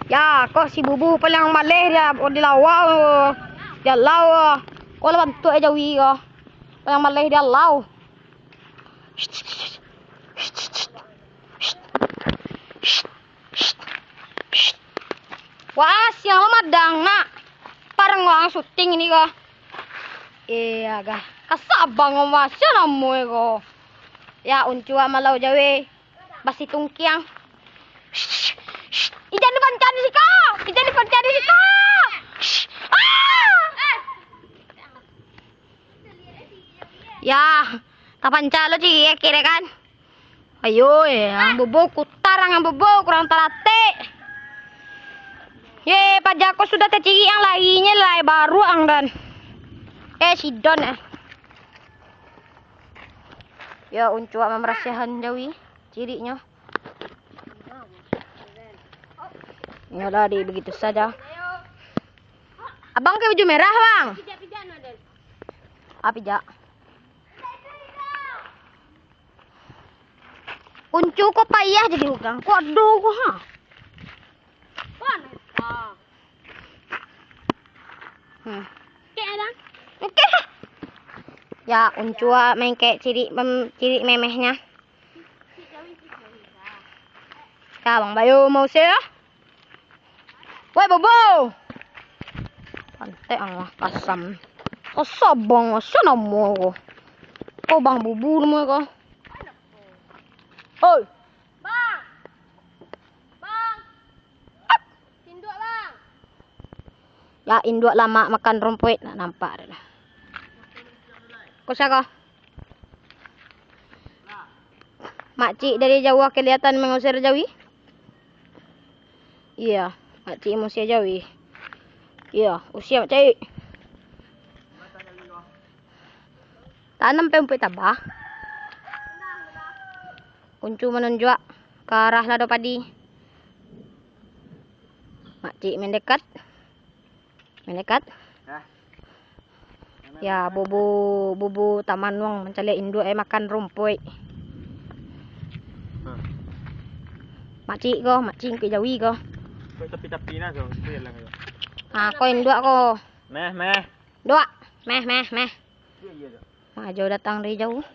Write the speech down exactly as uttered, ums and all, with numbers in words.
Ya, ko si Bubu paling maleh di, di lawa, di alau. Ko lah bantuak jawi ko. Paling maleh di alau. Wah, siang lo madang nak. Parang orang syuting ini ko. Iya, gah. Kasabang masih namo ko. Ya, uncuak malau jawi. Basi tungkiang. Shh, shh, ijan dipancah di siko! Ijan dipancah di siko! Shh, ah! Ya, tapancah lo ciriak kiri kan. Ayo, yang bobo kutar, yang bobo kurang taratik. Ye, paja ko sudah tacirik yang lainnya lah, baru ang dan. Eh, sidon eh. Ya, uncuak mambarasiahan jawi ciriknyo. Nyolah di begitu saja. Abang ke baju merah, Bang? Ah, pijak. Uncu ko payah jadi ugang. Ko ado ko, ha. Hmm. Kek, Adang. Oke. Ya, uncuak main kek cirik mem-, cirik memehnya. Ya, Bang Bayu mau usir. Woi, Bobo. Pantek ang lah, kasam. Kasabang, sia namo ko. Ko Bang Bubu namo ko. Oi. Bang. Bang. Induak, Bang. Ya, induak lamak makan rumpuik, nak nampak dah. Ko sia ko? Makcik dari jauah kelihatan mengusir jawi. Iya, makcik mengusir jawi. Iya, usia makcik. Tanam pe rumpuik tabah. Uncu manunjuak ka arah lado padi. Makcik mendekat. Mendekat. Hah? Ya, bubu, bubu tamanuang mancaliak induak eh makan rumpuik. Hah. Makcik ko, makcik ke jawi ko. Ko tapi-tapi nah ko, itu yang lah. Ah, ko induak ko. Meh, meh. Duak. Meh, meh, meh. Iya, iya, iya. Mak Ajo datang dari jauh.